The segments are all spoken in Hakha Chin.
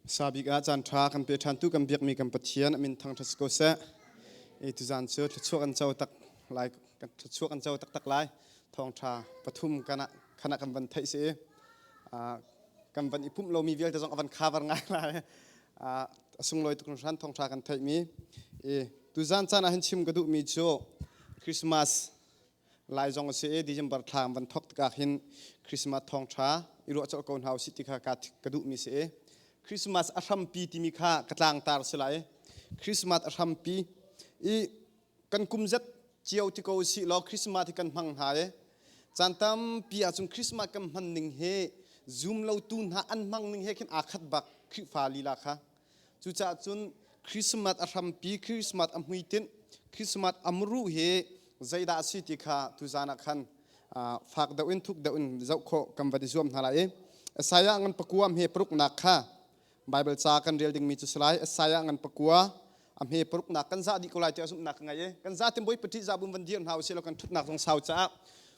Sabik ah caan ṭha kan pe ṭhantu kan biakmi kan Pathian a min thangṭhat si ko seh. I tuzaan cu thluachuah kan co tak lai thluachuah kan co taktak lai. Thawngṭha pathum kana khana kan van theih si i kan van i pumh lomi vialte zong a van cover ngai lai. A sunglawi tuk hringhran thawngṭha kan theihmi. I tuzaan caan ah hin chim ka duhmi cu Christmas Lai zong a si i December thla an van thawk tikah hin Christmas thawngṭha i ruah colh ko hna usih ti kha ka duhmi si i Christmas a hrampi timi kha ka tlangtar si lai. Christmas a hrampi i kan kum zet cio ti ko usih law Christmas hi kan hmang hna i caan tampi ahcun Christmas kan hman ning hi zum lotu hna an hmang ning he khin aa khat bak Khrihfa lila kha. Cucaah cun Christmas a hrampi, Christmas a hmuitinh, Christmas a muru hi zeidah a si ti kha tuzan ah khan fak deuh in thuk deuh in zoh khawh kan van i zuam hna lai i Isaiah ngan pakua hme paruknak kha Bible ca kan rel dingmi cu si lai. Isaiah ngan pakua a hme paruknak kan zah dih ko lai tiah zumhnak ka ngei i kan zatin bawi pati za bun van dir hna usih law kan thutnak zong sau caah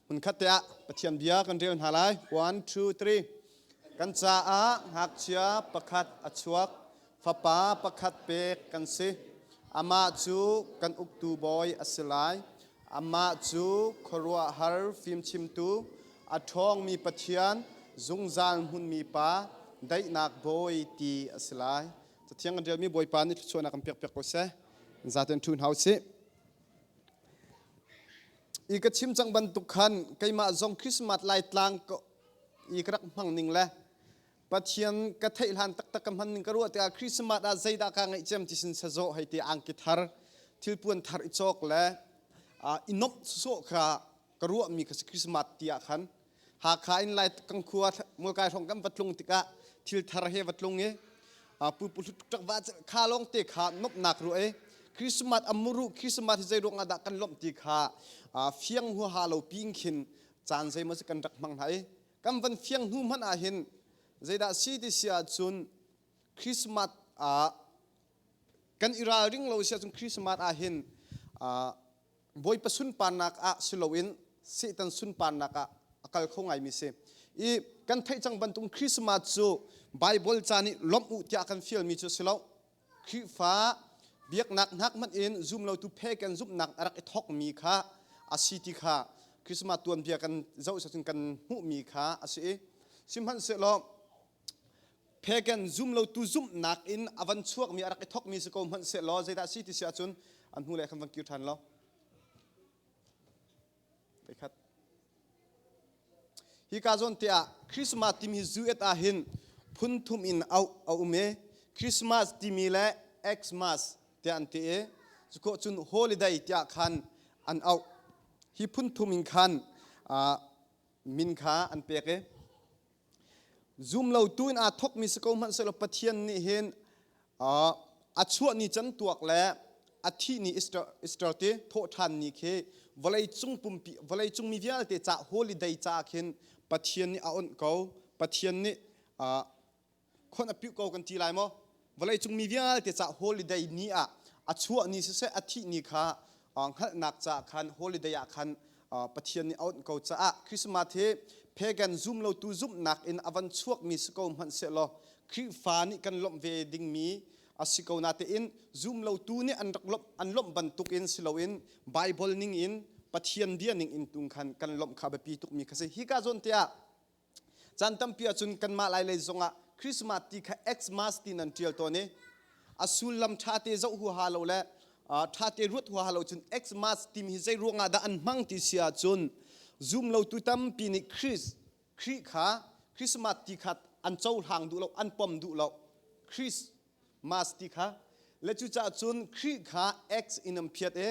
hmun khat te ah Pathian bia kan rel hna lai. 1 2 3 Kan caah ngakchia pakhat a chuak, fapa pakhat pek kan si. Amah cu kan uktu bawi a si lai. Amah cu khuaruahhar fimchimtu, a ṭhawngmi Pathian, zungzal hmunmi Pa, daihnak bawi ti a si lai. Cathiang kan relmi Bawipa nih thluachuahnak kan pek piak ko seh. Zaten ṭhu hna u sih. I ka chim cang bantuk khan keimah zong Christmas laitlang i ka rak hmang ning le Pathian ka theih hlan taktak ka hman ning ka ruah tikah Christmas ah zeidah ka ngeih cem ti sin sazawh hei ti angki thar thilpuan thar i cawk le i nomh sawh kha ka ruahmi kha si Christmas ti ah khan Hakha in lai kan khua Mualkai hrawng kan va tlung tikah thil thar he va tlung i pu pu hlut va kha lawng te kha nomhnak ruah i Christmas amuru Christmas hi zei ruang ah dah kan lawmh ti kha fiang huaha lo ping khin caan zeimaw kan rak hmang hna i kan van fiang hnu hmanh ah hin zeidah si ti si ahcun Christmas ah kan i ralring lo si ahcun Christmas ah hin Bawipa sunparnak ah si loin Satan sunparnak ah a kal kho ngaimi si. I kan theih cang bantuk Christmas cu Bible ca nih lawmh u tiah kan fialmi cu si lo. Khrihfa biaknak hnak hmanh in zum lotu pagan zumhnak a rak i thawkmi kha a si ti kha Christmas tuanbia kan zoh cun kan hmuhmi kha a si i sihmanhsehlaw pagan zum lotu zumhnak in a van chuakmi a rak i thawkmi si ko hmanhsehlaw zeidah si ti si ahcun an hnu le khan van kir ṭhan lo. Khat. Hika zawn te ah Christmas timi zu et ah hin phun thum in auh a um i Christmas timi le Xmas tiah an ti i cukhawh cun holiday tiah khan an auh. Hi phun thum in khan min kha an pek i zum lo tu in aa thawkmi si ko hmanh sehlaw Pathian nih hin a chuah ni can tuak le a thih ni Easter ti thawhṭhan ni khi vawlei cung pumpi vawlei cung mi vialte ca holiday ca khin Pathian nih a onh ko Pathian nih khon a piuh ko kan ti lai maw vawlei cung mi vialte ca holiday ni ah a chuah ni siseh a thih ni kha hngalhnak ca khan holiday ah khan Pathian nih a onh ko caah Christmas hi pagan zum lotu zumhnak in a van chuakmi si ko hmanh sehlaw Khrihfa nih kan lawmh ve dingmi a si ko natein zum lotu nih an rak lawmh an lawmh bantuk in si loin Bible ning in Pathian bia ning in tung khan kan lawmh kha biapi tukmi kha si hi ka zawn tiah Caan tampi ahcun kanmah Lailei zongah Christmas ti kha Xmas ti nan ṭial tawn i a sullam ṭhate zoh huaha lo le ṭhate ruat huaha lo cun Xmas timi hi zei ruangah dah an hmang ti si ahcun zum lotu tampi nih Christ Khrih kha Christmas ti kha an cohlang duh lo an pom duh lo Christ Mass ti kha le cucaah cun Khrih kha X in an phiat i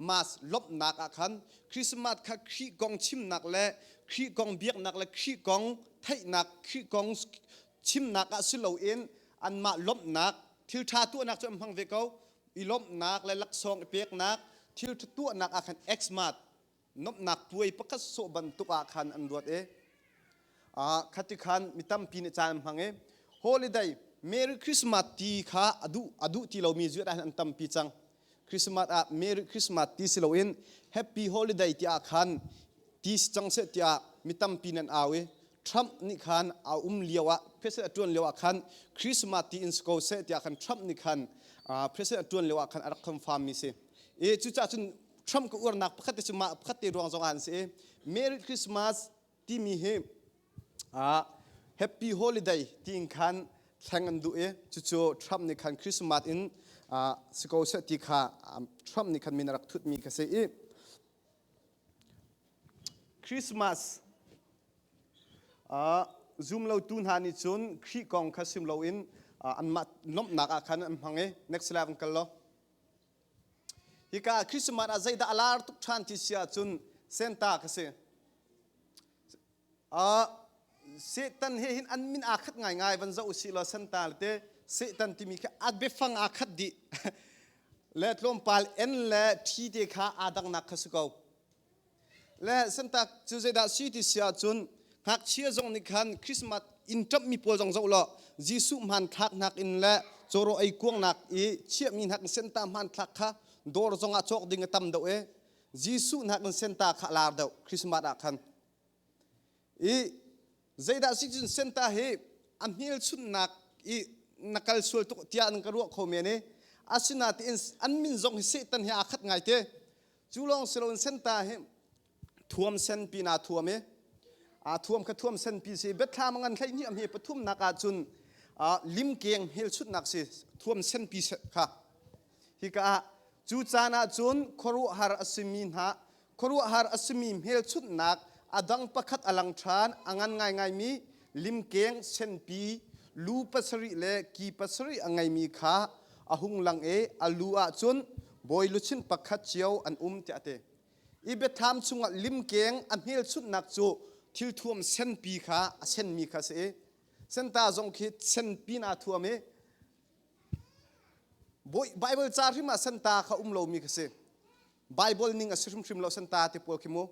Mass lawmhnak ah khan Christmas kha Khrih kong chimnak le Khrih kong biaknak le Khrih kong theihnak Khrih kong chimnak ah si loin anmah lawmhnak thil ṭha tuahnak cu an hmang ve ko i lawmhnak le laksawng i peknak thil ṭha tuahnak ah khan Xmas nuamhnak puai pakhat sawh bantuk ah khan an ruat i khati khan mi tampi nih caan an hmang i holiday Merry Christmas ti kha a duh ti lomi zuat ah hin an tampi cang Christmas ah Merry Christmas ti si loin Happy Holiday ti ah khan ti si cang seh tiah mi tampi nan au i Trump nih khan a um lio ah president a ṭuan lio ah khan Christmas ti in si ko seh tiah khan Trump nih khan president a ṭuan lio ah khan a rak confirm mi si. I cucaah cun Trump ka uarnak pakhat te cu mah pakhat te ruang zong ah an si i Merry Christmas timi hi Happy Holiday tiin khan thleng an duh i cucu Trump nih khan Christmas in si ko seh ti kha Trump nih khan min a rak thutmi kha si i Christmas zumlotu hna nih cun Khrih kong kha sim loin anmah lawmhnak ah khan an hmang i next slide van kal law. Hika Christmas ah zeidah a lar tuk ṭhan ti si ahcun Santa kha si. Satan he hin an min aa khat ngaingai van zoh usih law Santa te Satan timi khi a biafang aa khat dih. Le tlawmpal N le T te kha aa dangnak kha si ko. Le Santa cu zeidah si ti si ahcun ngakchia zong nih khan Christmas inn ṭamhmi pawl zong zoh law Jesuh hmanthlak nakin le cawraw ei kuangnak i chiahmi nakin Santa hmanthlak kha dawr zong ah cawk ding a tam deuh i Jesuh nakin Santa kha a lar deuh Christmas ah khan. I zeidah si cun Santa hi a hmelchunhnak i na kal sual tuk tiah nan ka ruah kho men i asinain an min zong hi Satan he aa khat ngai te. Cu lawng si loin Santa hi thuam senpi naa thuam i aa thuam kha thuam senpi si biathlam a ngan 12 a hme pathumnak ah cun limkeng hmelchunhnak si thuam senpi kha hika ah cu caan ah cun khuaruahhar a simi hna khuaruahhar a simi hmelchunhnak a dang pakhat a lang ṭhan a ngan ngaingaimi limkeng senpi lu pasarih le ki pasarih a ngeimi kha a hung lang i a lu ah cun bawi luchin pakhat cio an um tiah a ti. I biathlam chungah limkeng a hmelchunhnak cu thilthuam senpi kha a senmi kha a si i senta zong khi senpi in aa thuam i Bible ca hrim ah senta kha um lomi kha si. Bible ning a si hrimhrim lo senta te pawl khi mu.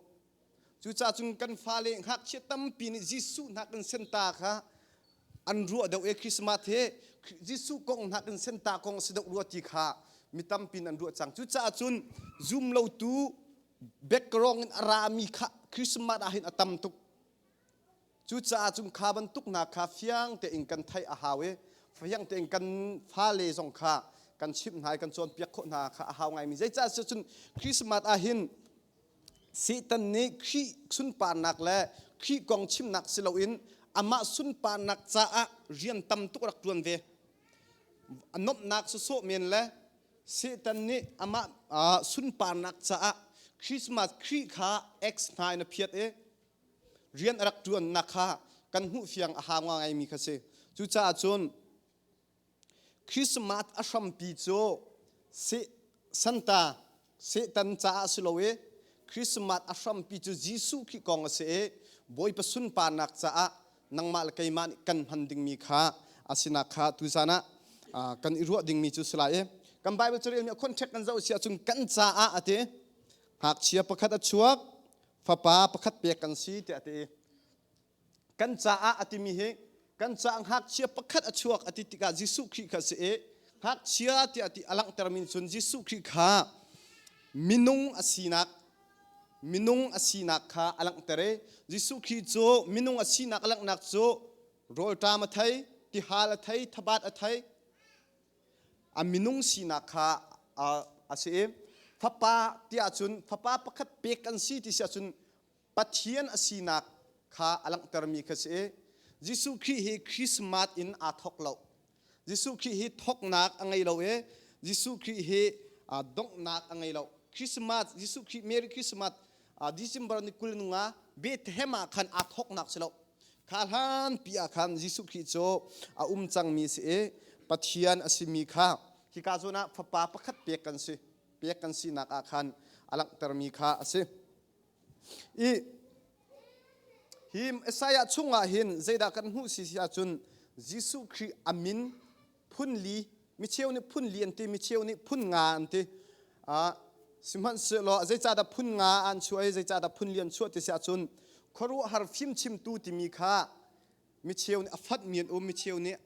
Cucaah cun kan fale ngakchia tampi nih Jesuh nakin senta kha an ruah deuh i Christmas hi Jesuh kong nakin senta kong a si deuh rua ti kha mi tampi in an ruah cang. Cucaah cun zumlotu background in a rami kha Christmas ah hin a tam tuk. Cucaah cun kha bantuk hna kha fiang tein kan theih a hau i fiang tein kan fale zong kha kan chimh hna i kan cawnpiak khawh hna kha a hau ngaimi. Zeicah cun Christmas ah hin Satan nih Khrih sunparnak le Khrih kong chimnak si loin amah sunparnak caah rian tam tuk rak ṭuan ve. A nuamhnak sawsawh men le Satan nih amah sunparnak caah Christmas Khrih kha X hna in a phiat i rian a rak ṭuannak kha kan hmuh fiang a hau ngaimi kha si. Cucaah cun Christmas a hrampi cu Santa Satan caah si lo i Christmas a hrampi cu Jesuh Khrih kong a si i Bawipa sunparnak caah nangmah le keimah nih kan hman dingmi kha a sinak kha tuzan ah kan i ruah dingmi cu si lai i kan Bible carelmi a contact kan zoh si ahcun kan caah a ti ngakchia pakhat a chuak fapa pakhat pek kan si tiah a ti kan caah a timi hi kan caah ngakchia pakhat a chuak a ti tikah Jesuh Khrih kha a si i ngakchia tiah ti a langhtermi cun Jesuh Khrih kha minung a sinak minung a sinak kha a langhter i Jesuh Khrih cu minung a sinak a langhnak cu rawlṭam a thei tihal a thei thabat a thei a minung sinak kha a si i fapa tiah cun fapa pakhat pek kan si ti si ahcun Pathian a sinak kha a langhtermi kha si i Jesuh Khrih hi Christmas in aa thawk lo. Jesuh Khrih hi thawknak a ngei lo i Jesuh Khrih hi donghnak a ngei lo. Christmas, Jesuh Khrih Merry Christmas December ni 20 nunga Bethlehem ah khan aa thawknak si lo. Kha hlan pi ah khan Jesuh Khrih cu a um cangmi si i Pathian a simi kha hika zawn ah fapa pakhat pek kan si pek kan sinak ah khan a langhtermi kha a si. I hi Isaiah chungah hin zeidah kan hmuh si si ahcun Jesuh Khrih a min phun li micheu nih phun li an ti micheu nih phun nga an ti sihmanhsehlaw zeicahdah phun nga an chuah i zeicahdah phun li an chuah ti si ahcun khuaruahhar fimchimtu timi kha micheu nih a fanhmi an um micheu nih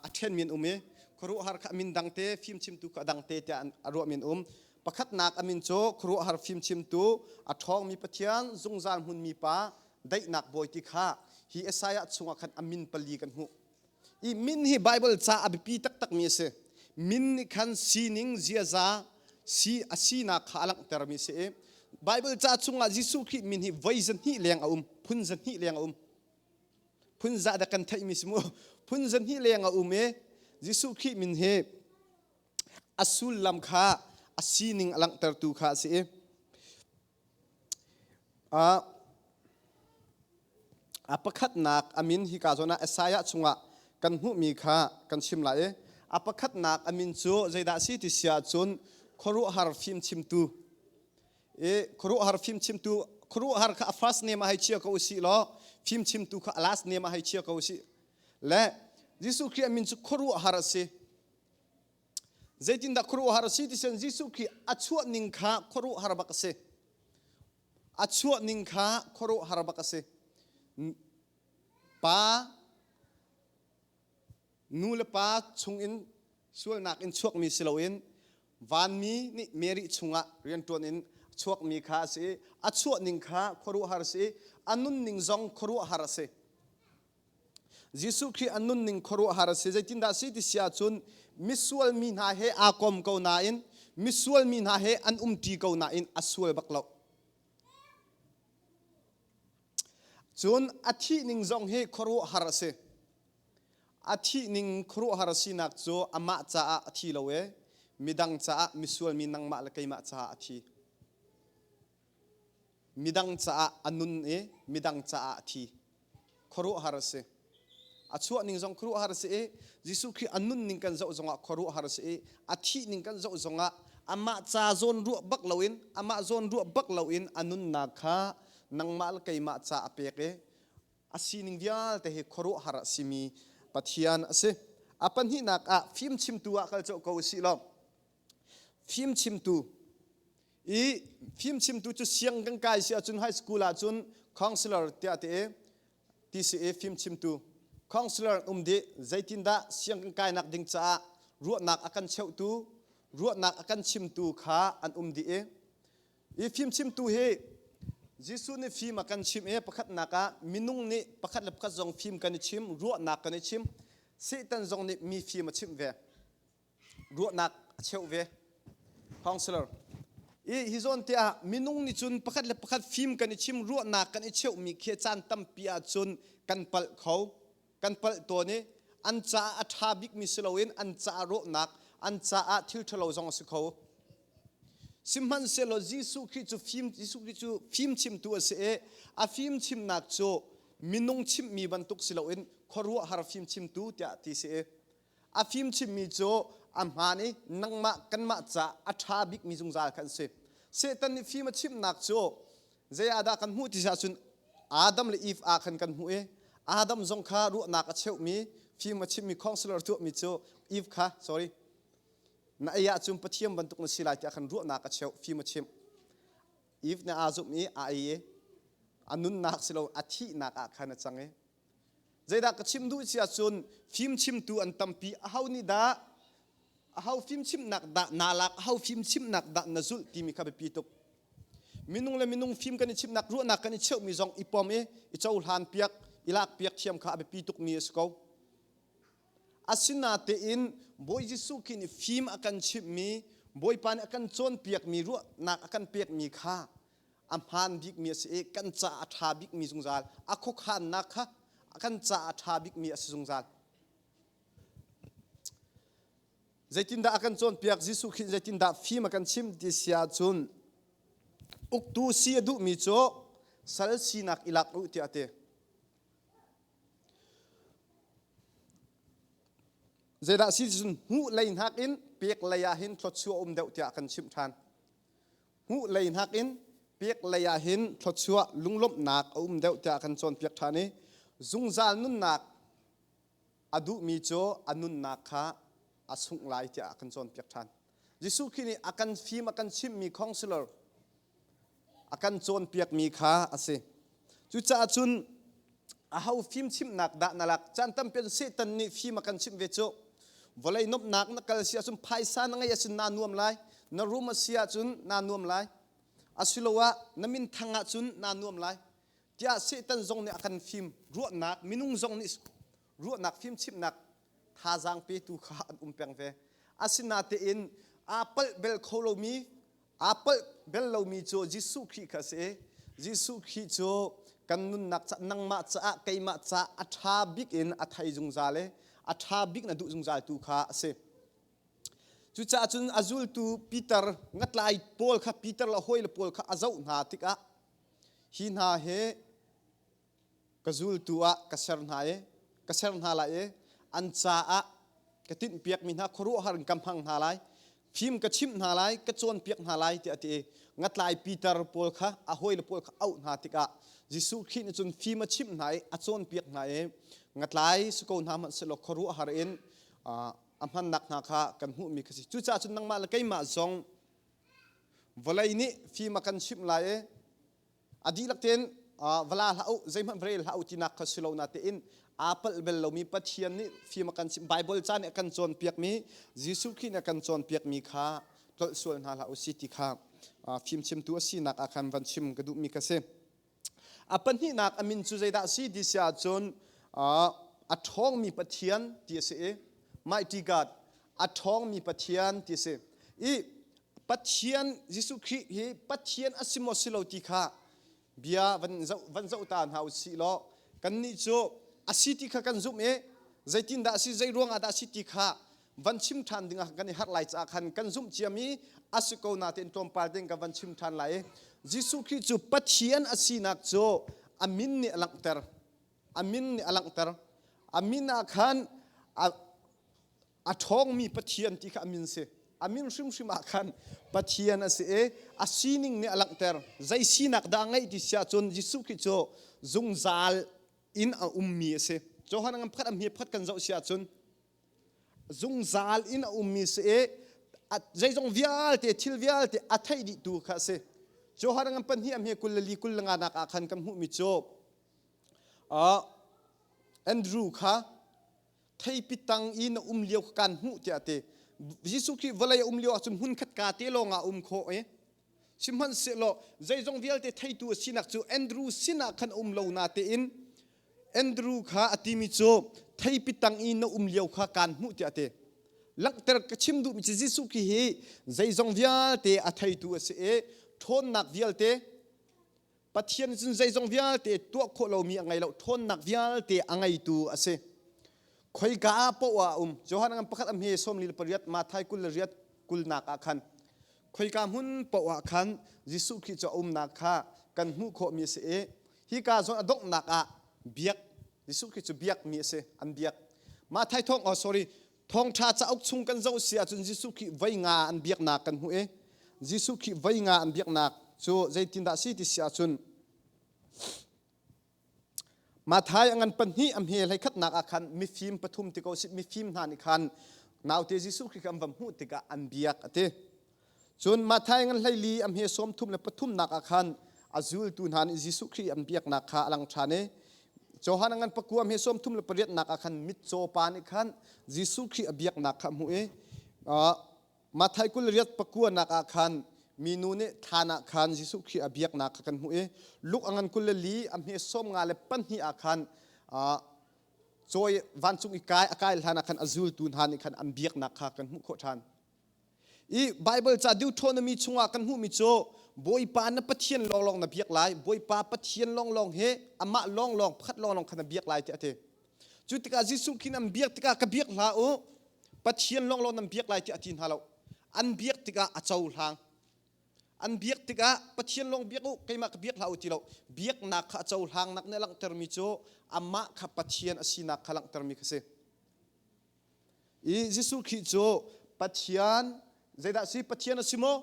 a ṭhenmi an um i khuaruahhar kha a min dangte fimchimtu kha a dangte tiah a ruahmi an um pakhatnak a min cu khuaruahhar fimchimtu a ṭhawngmi Pathian zungzal hmunmi pa daihnak bawi ti kha. hi Isaiah chungah khan a min pali kan hmuh. I min hi Bible ca a biapi taktakmi a si. Min nih khan sining, ziaza, si a sinak kha a langhtermi a si i Bible ca chungah Jesuh Khrih min hi voi zahnih leng a um, phun zahnih leng a um. Phun za dah kan theihmi si mu. Phun zahnih leng a um i Jesuh Khrih min hi a sullam kha a sining a langhtertu kha a si i a pakhatnak a min hika zawn ah Isaiah chungah kan hmuhmi kha kan chim lai i a pakhatnak a min cu zeidah a si ti si ahcun khuaruahhar fimchimtu i khuaruahhar fimchimtu khuaruahhar kha a first name ah hei chia ko usih law fimchimtu kha a last name ah hei chia ko usih le Jesuh Khrih a min cu khuaruahhar a si. Zeitindah khuaruahhar a si ti sen Jesuh Khrih a chuah ning kha khuaruahhar bak a si. A chuah ning kha khuaruahhar bak a si. Pa nu le pa chungin sualnak in chuakmi si loin vanmi nih Mary chungah rianṭuan in chuakmi kha a si. A chuah ning kha khuaruahhar a si. A nunning zong khuaruahhar a si. Jesuh Khrih a nunning khuaruahhar a si. Zeitindah a si ti si ahcun misual mi hna he aa kom ko nain misual mi hna he an umṭi ko nain a sual bak lo. Cun a thih ning zong hi khuaruahhar a si. A thih ning khuaruahhar a sinak cu amah caah a thi lo e, midang caah misual mi nangmah le keimah caah a thi. Midang caah a nun i midang caah a thi. Khuaruahhar a si. A chuah ning zong khuaruahhar a si i Jesuh Khrih a nun ning kan zoh zongah khuaruahhar a si i a thih ning kan zoh zongah amah ca zawn ruah bak loin amah zawn ruah bak loin a nunnak kha nangmah le keimah ca a pek i a sining vialte hi khuaruahhar a simi Pathian a si. A pahnihnak ah fimchimtu ah kal cawh ko usih law fimchimtu I fimchimtu cu siang kan kai si ahcun high school ahcun counselor tiah ti i TCA fimchimtu counselor um dih zeitindah siang kan kainak ding caah ruahnak a kan cheuhtu ruahnak a kan chimtu kha an um dih i i fimchimtu hi Jesuh nih fim a kan chimh i pakhatnak ah minung nih pakhat le pakhat zong fim kan i chim ruahnak kan i chim Satan zong nih mi fim a chimh ve ruahnak a cheuh ve. Counselor. I hi zawn te ah minung nih cun pakhat le pakhat fim kan i chim ruahnak kan i cheuhmi khi caan tampi ahcun kan palh kho kan palh tawn i an caah a ṭha bikmi si loin an caah rawhnak an caah thil ṭhalo zong a si kho. Sihmanhsehlaw Jesuh Khrih cu fim Jesuh Khrih cu fimchimtu a si i a fimchimnak cu minung chimhmi bantuk si loin khuaruahhar fimchimtu tiah ti si i A fimchimmi cu a hmaan i nangmah kanmah ca a ṭha bikmi zungzal kha an si. Satan nih fim a chimhnak cu zei ah dah kan hmuh ti ahcun Adam le Eve ah khan kan hmuh i Adam zong kha ruahnak a cheuhmi fim a chimmi counselor tuahmi cu Eve kha sorry na ei ahcun Pathian bantuk na si lai tiah khan ruahnak a cheuh fim a chimh. Eve nih aa zumh i a ei i a nunnak si lo a thihnak ah khan a cang i Zeidah ka chim duh si ahcun fimchimtu an tampi. Aho nih dah aho fimchimnak dah naa lak, aho fimchimnak dah na zulh timi kha biapi tuk. Minung le minung fim kan i chimhnak ruahnak kan i cheuhmi zong i pom i i cohlan piak, i lak piak thiam kha a biapi tukmi a si ko. Asinatein Bawi Jesuh Khrih nih fim a kan chimhmi, Bawipa nih a kan cawnpiakmi, ruahnak a kan pekmi kha a hmaan bikmi a si i kan caah a ṭha bikmi zungzal a khuakhannak kha kan caah a ṭha bikmi a si zungzal. Zeitindah a kan cawnpiak Jesuh Khrih zeitindah fim a kan chimh ti si ahcun uktu si a duhmi cu sal sinak i lak u tiah a ti. Zeidah si cun hmuh lei hnakin pek lei ah hin thluachuah um deuh tiah kan chimh ṭhan. Hmuh lei nakin pek lei ah hin thluachuah lunglawmhnak a um deuh tiah kan cawnpiak ṭhan i zungzal nunnak a duhmi cu a nunnak kha a sungh lai tiah a kan cawnpiak ṭhan. Jesuh Khrih nih a kan fim a kan chimhmi counselor a kan cawnpiakmi kha a si. Cucaah cun aho fimchimhnak dah na lak? Caan tampi ah Satan nih fim a kan chimh ve cu. Vawlei nuamhnak na kal si ahcun phaisa na ngeih ahcun naa nuam lai. Na rum a si ahcun naa nuam lai. Asiloah na minthang ahcun naa nuam lai. Tiah Satan zong nih a kan fim ruahnak minung zong nih ruahnak fimchimhnak thazaang petu kha an um peng ve. Asinatein aa palh bel kho lomi aa palh bel lomi cu Jesuh Khrih kha a si. Jesuh Khrih cu kan nunnak ca nangmah caah keimah caah a ṭha bik in a thei zungzal i a ṭha bik na duh zungzal tu kha a si. Cucaah cun a zultu Peter ngatlai pawl kha Peter le hawile pawl kha a zoh hna tikah hi hna hi ka zultu ah ka ser hna i ka ser hna lai i an caah ka tinhpiakmi hna khuaruahhar in ka hmang hna lai fim ka chimh hna lai ka cawnpiak hna lai tiah a ti i ngatlai Peter pawl kha a hawile pawl kha auh hna tikah Jesuh Khrih nih cun fim a chimh hna i a cawnpiak hna i ngatlai si ko hna hmanh sehlaw khuaruahhar in a hmannak hna kha kan hmuhmi kha si. Cucaah cun nangmah le keimah zong vawlei nih fim a kan chimh lai i a dihlak tein vala hlah u zeihmanh va rel hlah u tinak kha si lo na tein aa palh bel lomi Pathian nih fim a kan chimh Bible ca nih a kan cawnpiakmi Jesuh Khrih nih a kan cawnpiakmi kha tlolh sual hna hlah u si ti kha fimchimtu a sinak ah khan van chim ka duhmi ka si. A pahnihnak a min cu zeidah a si ti si ahcun a ṭhawngmi Pathian ti a si i Mighty God a ṭhawngmi Pathian ti a si. I Pathian Jesuh Khrih hi Pathian a si maw si lo ti kha bia van zoh van zoh ta hna u sih law kannih cu a si ti kha kan zumh i zeitindah a si zei ruangah dah a si ti kha van chim ṭhan dingah kan i harh lai caah khan kan zumh ciami a si ko natein tlawmpal tein ka van chim ṭhan lai i Jesuh Khrih cu Pathian a sinak cu a min nih a langhter a min nih a langhter a min ah khan a a ṭhawngmi Pathian ti kha a min si a min hrimhrim ah khan Pathian a si i a sining nih a langhter zei sinak dah a ngeih ti si ahcun Jesuh Khrih cu zungzal in a ummi a si Johan ngan pakhat a hme pakhat kan zoh si ahcun zungzal in a ummi si i zeizong vialte thil vialte a theih dihtu kha a si Johan ngan pahnih a hme 22 25 nak ah khan kan hmuhmi cu Andrew kha theipi tang i na um lio kha kan hmuh tiah a ti Jesuh Khrih vawlei a um lio ahcun hmunkhat ka te lawng ah um khawh i sihmanhsehlaw zeizong vialte theitu a sinak cu Andrew sinah khan um lo na tein Andrew kha a timi cu theipi tang i na um lio kha kaan hmuh tiah a ti. Langhter ka chim duhmi cu Jesuh Khrih hi zeizong vialte a theitu a si i ṭhawnnak vialte Pathian cun zeizong vialte tuah khawh lomi a ngei lo ṭhawnnak vialte a ngeitu a si. Khoika ah poah ah a um. Johan ngan pakhat a hme 48 Matthai 28 kulnak ah khan khoika hmun poah ah khan Jesuh Khrih cu a umnak kha kan hmuh khawhmi a si i Hika zawn a donghnak ah biak Jesuh Khrih cu biakmi a si an biak. Matthai thawng oh sorry thawngṭha cauk chung kan zoh si ahcun Jesuh Khrih voi nga an biaknak kan hmuh i Jesuh Khrih voi nga an biaknak cu zeitindah si ti si ahcun Matthai a ngan pahnih a hme hlei khatnak ah khan mifim pathum ti ko si mifim hna nih khan naute Jesuh Khrih kha an va hmuh tikah an biak a ti. Cun Matthai ngan hleili a hme sawm thum le pathumnak ah khan a zultu hna nih Jesuh Khrih an biaknak kha a lang ṭhan i Johan ngan pakua hme sawm thum le pariatnak ah khan mitcaw pa nih khan Jesuh Khrih a biaknak kha a hmuh i Matthai 20 riat pakuanak ah khan minu nih thlan ah khan Jesuh Khrih a biaknak kha kan hmuh i Luke a ngan 24 a hme 52 ah khan cawi vancung i kai a kai hlan ah khan a zultu hna nih khan an biaknak kha kan hmuh khawh ṭhan. I Bible ca Deuteronomy chungah kan hmuhmi cu Bawipa na Pathian lawnglawng na biak lai, Bawipa Pathian lawnglawng he amah lawnglawng pakhat lawnglawng kha na biak lai tiah a ti. Cu tikah Jesuh khin an biak tikah ka biak hlah u, Pathian lawnglawng nan biak lai tiah a ti hna lo. An biak tikah a cohlang. An biak tikah Pathian lawng biak u, keimah ka biak hlah u ti lo. Biaknak kha a cohlangnak nih a langhtermi cu amah kha Pathian a sinak kha langhtermi kha si. I Jesuh Khrih cu Pathian zeidah si Pathian a si maw?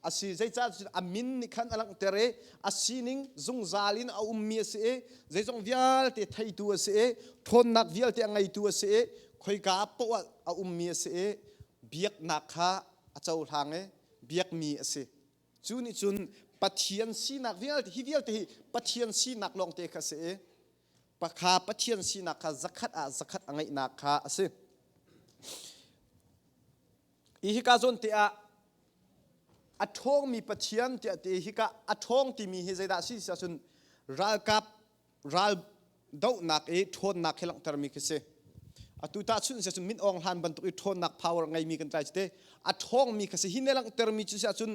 A si zeicah a min nih khan a langhter i a sining zungzal in a ummi a si i zeizong vialte theitu a si i ṭhawnnak vialte a ngeitu a si i khoika poah a ummi a si i biaknak kha a cohlang i biakmi a si. Cu nih cun Pathian sinak vialte hi vialte hi Pathian sinak lawngte kha a si i Pakha Pathian sinak kha zakhat ah zakhat a ngeihnak kha a si. I hika zawn te ah a ṭhawngmi Pathian tiah ti hika a ṭhawng timi hi zeidah a si si ahcun ralkap. Ral dohnak i ṭhawnnak he langhtermi khi si. Atu tahchunh si ahcun min awng hlan bantuk i ṭhawnnak power ngeimi kan tlai cu te a ṭhawngmi kha si. Hi ne langhtermi cu si ahcun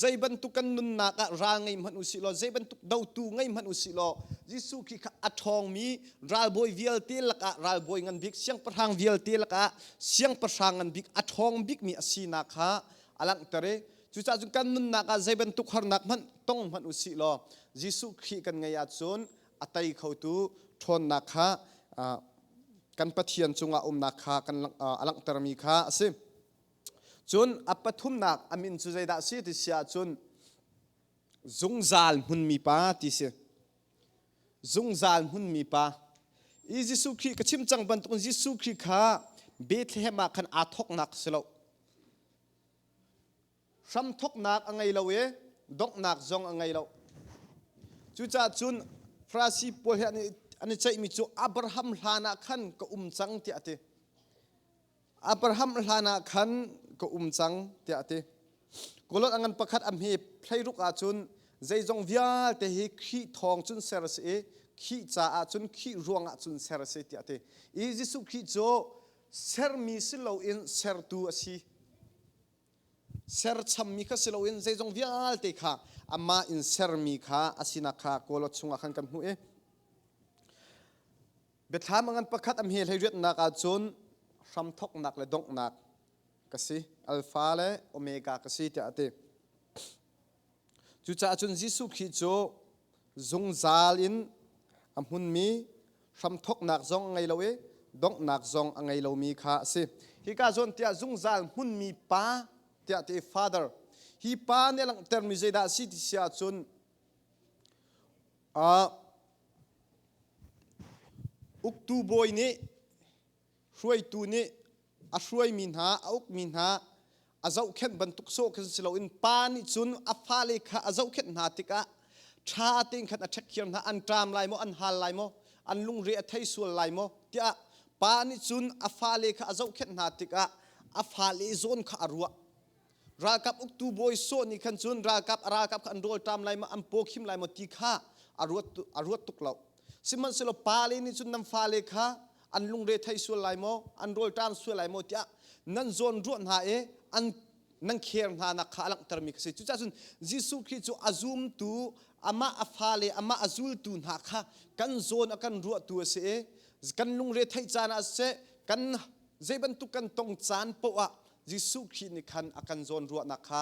zei bantuk kan nunnak ah ral ngei hmanh usih law zei bantuk dotu ngei hmanh usih law Jesuh Khrih kha a ṭhawngmi ralbawi vialte lakah ralbawi ngan bik siangpahrang vialte lakah siangpahrang ngan bik a ṭhawng bikmi a sinak kha a langhter i cucaah cun kan nunnak ah zei bantuk harnak hmanh tong hmanh usih law Jesuh Khrih kan ngeih ahcun a tei khotu ṭhawnnak kha kan Pathian cungah umnak kha kan a langhtermi kha a si. Cun a pathumnak a min cu zeidah a si ti si ahcun zungzal hmunmi pa ti si. Zungzal hmunmi pa. I Jesuh Khrih ka chim cang bantukin Jesuh Khrih kha Bethlehem ah khan aa thawknak si lo. Hramthawknak a ngei lo i donghnak zong a ngei lo. Cucaah cun Farasi pawl he an i ceihmi cu Abraham hlan ah khan ka um cang tiah a ti. Abraham hlan ah khan ka um cang tiah a ti. Kolot a ngan pakhat a hme hleiruk ahcun zeizong vialte hi Khrih thawng cun ser a si i Khrih caah cun Khrih ruangah cun ser a si tiah a ti. I Jesuh Khrih cu sermi si loin sertu a si. Serchammi kha si loin zeizong vialte kha amah in sermi kha a sinak kha Kolot chungah khan kan hmuh i Biathlam a ngan pakhat a hme hleiriatnak ahcun hramthawknak le donghnak ka si, Alpha le Omega ka si tiah a ti. Cucaah cun Jesuh Khrih cu zungzal in a hmunmi hramthawknak zong a ngei lo i donghnak zong a ngei lomi kha a si. Hika zawn tiah zungzal hmunmi pa tiah ti Father. Hi pa nih a langhtermi zeidah a si ti si ahcun uh, uktu bawi nih hruaitu nih a hruaimi hna a ukmi hna a zohkhenh bantuk sawh khin si loin pa nih cun a fale kha a zohkhenh hna tikah ṭha tein khan a ṭhekkhiar hna an ṭam lai maw an hal lai maw an lungre a thei sual lai maw tiah pa nih cun a fale kha a zohkhenh hna tikah a fale zawn kha a ruah ralkap uktu bawi sawh nih khan cun ralkap a ralkap kha an rawl ṭam lai maw an paw khim lai maw ti kha a ruat a ruat tuk lo sihmanhsehlaw pale nih cun nan fale kha an lungre thei sual lai maw an rawl ṭam sual lai maw tiah nan zawn ruah hna i an nan kher hna nak kha a langhtermi kha si cucaah cun Jesuh Khrih cu a zumtu amah a fale amah a zultu hna kha kan zawn a kan ruahtu a si i kan lungre theih caan ah siseh kan zei bantuk kan tong caan paoh ah Jesuh Khrih nih khan a kan zawn ruahnak kha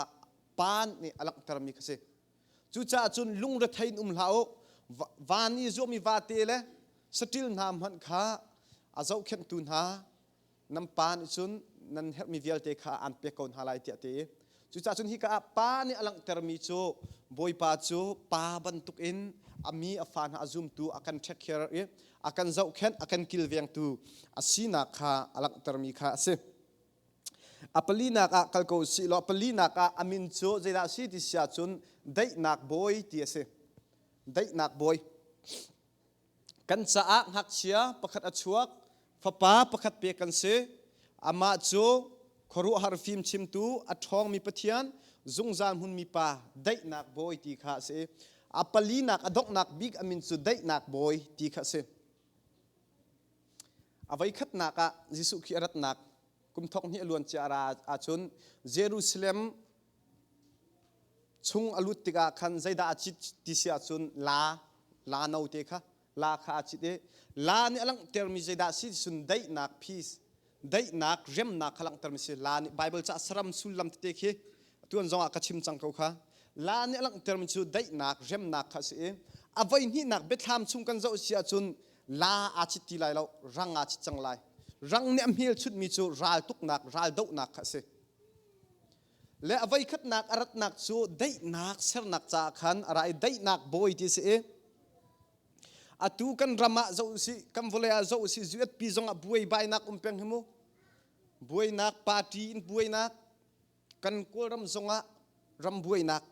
pa nih a langhtermi kha si. Cucaah cun lungrethei in um hlah u. Van i zuahmi vate le saṭil hna hmanh kha a zohkhenhtu hna nan pa nih cun nan herhmi vialte kha aan pek ko hna lai tiah a ti. Cucaah cun hika ah pa nih a langhtermi cu Bawipa cu pa bantukin a mi a fa hna a zumtu a kan ṭhekhiar i a kan zohkhenh a kan kilvengtu a sinak kha a langhtermi kha a si. A palinak ah kal ko usih law palinak ah a min cu zeidah a si ti si ahcun daihnak bawi ti a si. Daihnak bawi. Kan caah ngakchia pakhat a chuak, fapa pakhat pek kan si. Amah cu khuaruahhar fim chimtu, a ṭhawngmi Pathian, zungzal hmunmi pa, daihnak bawi ti kha a si. A palinak a donghnak bik a min cu daihnak bawi ti kha a si. A voikhatnak ah Jesuh Khrih a ratnak kum thong hnih a luan cia ra ahcun Jerusalem chung a lut tikah khan zeidah a cit ti si ahcun la la note kha la kha a cit i la nih a langhtermi zeidah si cun daihnak peace daihnak remnak kha langhtermi si la nih Bible ca saram sullam tete khi tuan zong ah ka chim cang ko kha la nih a langhtermi cu daihnak remnak kha a si i a voi hnihnak biathlam chung kan zoh si ahcun la aa chit ti lai lo rang aa chit cang lai rang nih a hmelchunhmi cu raltuknak raldohnak kha a si le a voikhatnak a ratnak cu daihnak sernak caah khan a ra i daihnak bawi ti a si i atu kan ram ah zoh usih kan vawlei ah zoh usih USP zong ah buaibainak um peng hi mu buainak party in buainak kan Kawlram zongah ram buainak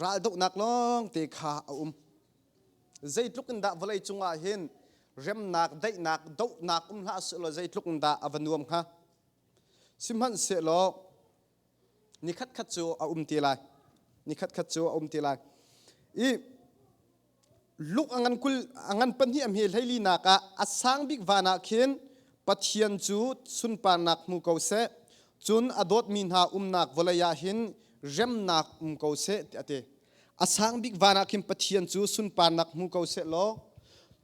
raldohnak lawng te kha a um zeitluk in dah vawlei cungah hin remnak daihnak dohnak um hlah sehlaw zeitluk in dah a va nuam hnga sihmanhsehlaw nikhat khat cu a um te lai nikhat khat cu a um te lai i. Luk a ngan kul a ngan pahnih a hme hleili nak ah a sang bik van ah khin Pathian cu sunparnak hmu ko seh, cun a dawtmi hna umnak vawlei ah hin remnak um ko seh tiah a ti. A sang bik van ah khin Pathian cu sunparnak hmu ko seh law,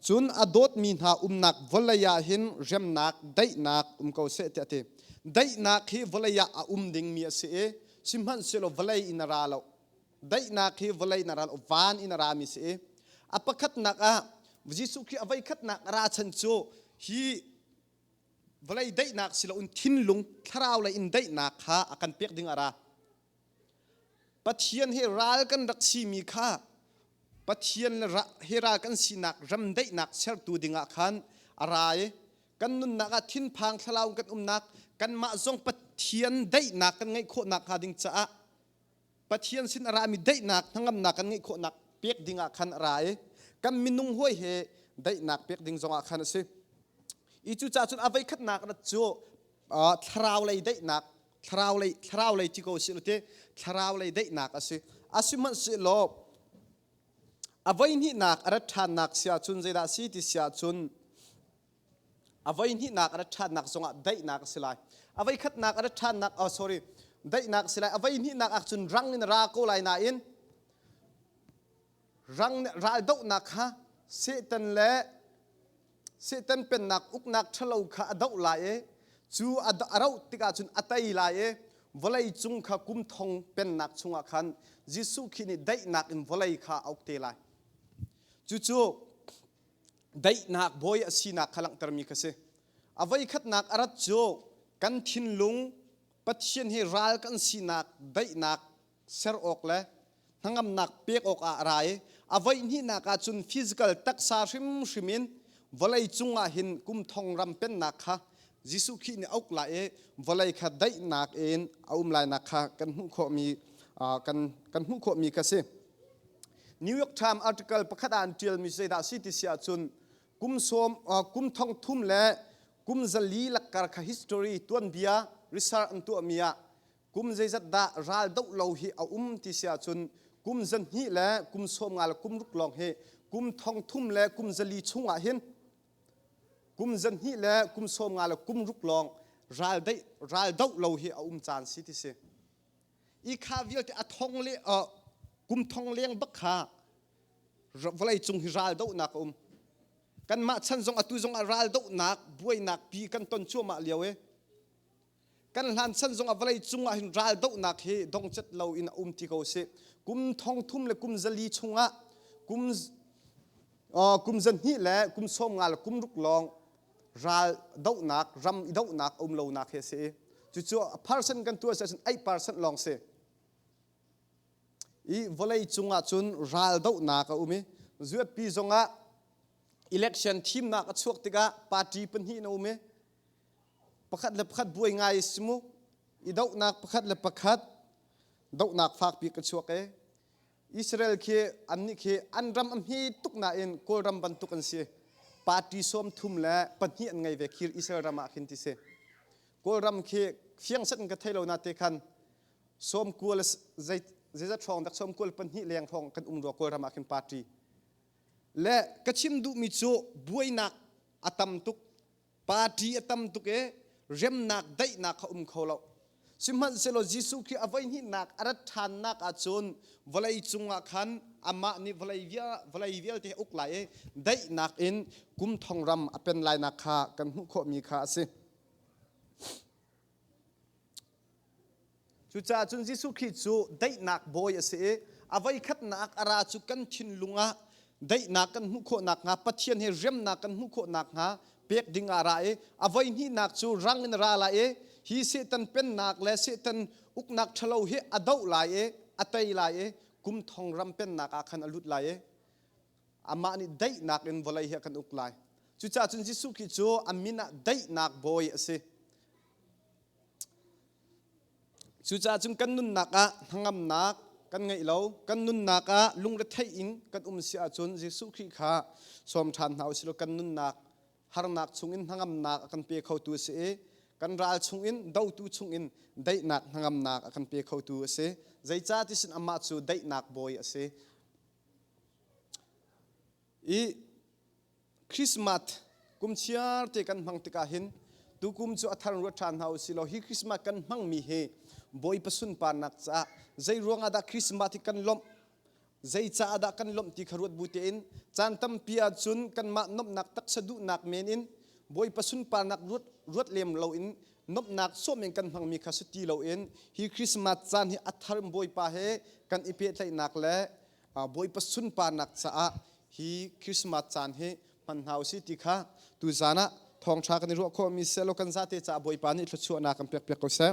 cun a dawtmi hna umnak vawlei ah hin remnak, daihnak um ko seh tiah a ti. Daihnak hi vawlei ah a um dingmi a si i sihmanhsehlaw vawlei in a ra lo. Daihnak hi vawlei in a ra lo, van in a rami si i a pakhatnak ah Jesuh Khrih a voikhatnak a ra chan cu hi vawlei daihnak si loin thinlung thlarau lei in daihnak kha a kan pek ding a ra. Pathian he ral kan rak simi kha Pathian le he ral kan sinak ramdaihnak sertu dingah khan a ra i kan nunnak ah thinphang thlalau kan umnak kanmah zong Pathian daihnak kan ngeih khawhnak hnga ding caah Pathian sin a rami daihnak hnangamnak kan ngeih khawhnak pek ding ah khan a ra i kan minung hawi he daihnak pek ding zongah khan a si. I cucaah cun a voikhatnak rat cu thlarau lei daihnak thlarau lei thlarau lei ti ko si te thlarau lei daihnak a si. Asihmanhsehlaw a voihnihnak a rat ṭhannak si ahcun zeidah si ti si ahcun A voihnihnak a rat ṭhannak zongah daihnak a si lai. A voikhatnak a rat ṭhannak, oh sorry, daihnak a si lai. A voihnihnak ah cun rang in a ra ko lai nain rang raldohnak kha Satan le Satan pennak uknak ṭhalo kha a doh lai i cu a rauh tikah cun a tei lai i vawlei cung kha kum thong pennak chungah khan Jesuh Khrih nih daihnak in vawlei kha a uk te lai. Cucu daihnak bawi a sinak kha langhtermi kha si. A voikhatnak a rat cu kan thinlung Pathian hi ral kan sinak daihnak ser awk le hnangamnak pek awkah a ra i a voihnihnak ah cun physical taksa hrimhrim in vawlei cung ah hin kum thong ram pennak kha Jesuh Khrih nih a uk lai i vawlei kha daihnak in a um lainak kha kan hmuh khawhmi kan kan hmuh khawhmi kha si. New York Times article pakhat ah an ṭialmi zeidah si ti si ahcun kum sawm kum thong thum le kum zali lakkar kha history tuanbia research an tuahmi ah kum zeizat dah ral doh lo hi a um ti si ahcun kum zahnih le kum sawm nga le kum ruk lawng hi kum thong thum le kum zali chungah hin kum zahnih le kum sawm nga le kum ruk lawng ral deih ral doh lo hi a um caan si ti si. I kha vialte a thong le kum thong leng bak kha vawlei cung hi ral dohnak a um. Kanmah chan zong atu zong ah ral dohnak buainak pi kan ton cuahmah lio i kan hlan chan zong ah vawlei cung ah hin ral dohnak hi dongcet lo in a um ti ko si. Kum thong thum le kum zali chungah kum kum zahnih le kum sawm nga le kum ruk lawng ral dohnak ram i dohnak a um lonak hi a si i cucu percent kan tuah si ahcun 8% lawng si i vawlei cungah cun ral dohnak a um i zuatpi zongah election thimnak a chuak tikah party pahnih na um i pakhat le pakhat buai ngai si mu i dohnak pakhat le pakhat dohnak fakpi ka chuak i Israel khi annih khi an ram a hme tuk nain Kawlram bantuk an si. Party sawm thum le pahnih an ngei ve khi Israel ram ah khin ti si. Kawlram khi fiang set in ka thei lo na te khan sawm kual zei zeizat hrawng dak sawm kual pahnih leng hrawng kan um rua Kawlram ah khin party. Le ka chim duhmi cu buainak a tam tuk Party a tam tuk i remnak daihnak kha um kho lo. Sihmanhsehlaw Jesuh Khrih a voihnihnak a rat ṭhannak ahcun vawlei cungah khan amah nih vawlei, vawlei vialte a uk lai i daihnak in kum thong ram a pen lainak kha kan hmuh khawhmi kha a si. Cucaah cun Jesuh Khrih cu daihnak bawi a si i a voikhatnak a ra cu kan thinlung ah daihnak kan hmuh khawh nakhnga Pathian he remnak kan hmuh khawh nakhnga pek ding ah a ra i a voihnihnak cu rang in a ra lai i hi Satan pennak le Satan uknak ṭhalo hi a doh lai i a tei lai i kum thong ram pennak ah khan a lut lai i amah nih daihnak in vawlei hi a kan uk lai. Cucaah cun Jesuh Khrih cu a min ah daihnak bawi a si. Cucaah cun kan nunnak ah hnangamnak kan ngeih lo, kan nunnak ah lungretheih in kan um si ahcun Jesuh Khrih kha sawm ṭhan hna usih law kan nunnak harnak chungin hnangamnak a kan pe khotu a si i kan ral chungin dotu chungin daihnak hnangamnak a kan pe khotu a si. Zeicahtiah amah cu daihnak bawi a si. I Christmas kum chiar te kan hmang tikah hin tukum cu a thar ruat ṭhan hna usih law hi Christmas kan hmangmi hi Bawipa sunparnak caah zei ruangah dah Christmas hi kan lawmh, zei caah dah kan lawmh ti kha ruat bu tein caan tampi ahcun kanmah nuamhnak taksa duhnak men in Bawipa sunparnak ruat, ruat lem loin nuamhnak sawm in kan hmangmi kha si ti loin hi Christmas caan hi a thar Bawipa he kan i pehtlaihnak le Bawipa sunparnak caah hi Christmas caan hi hman hna usih ti kha tuzan ah thawngṭha kan i ruah khawhmi seh law kan zate caah Bawipa nih thluachuahnak kan pekpiak ko seh.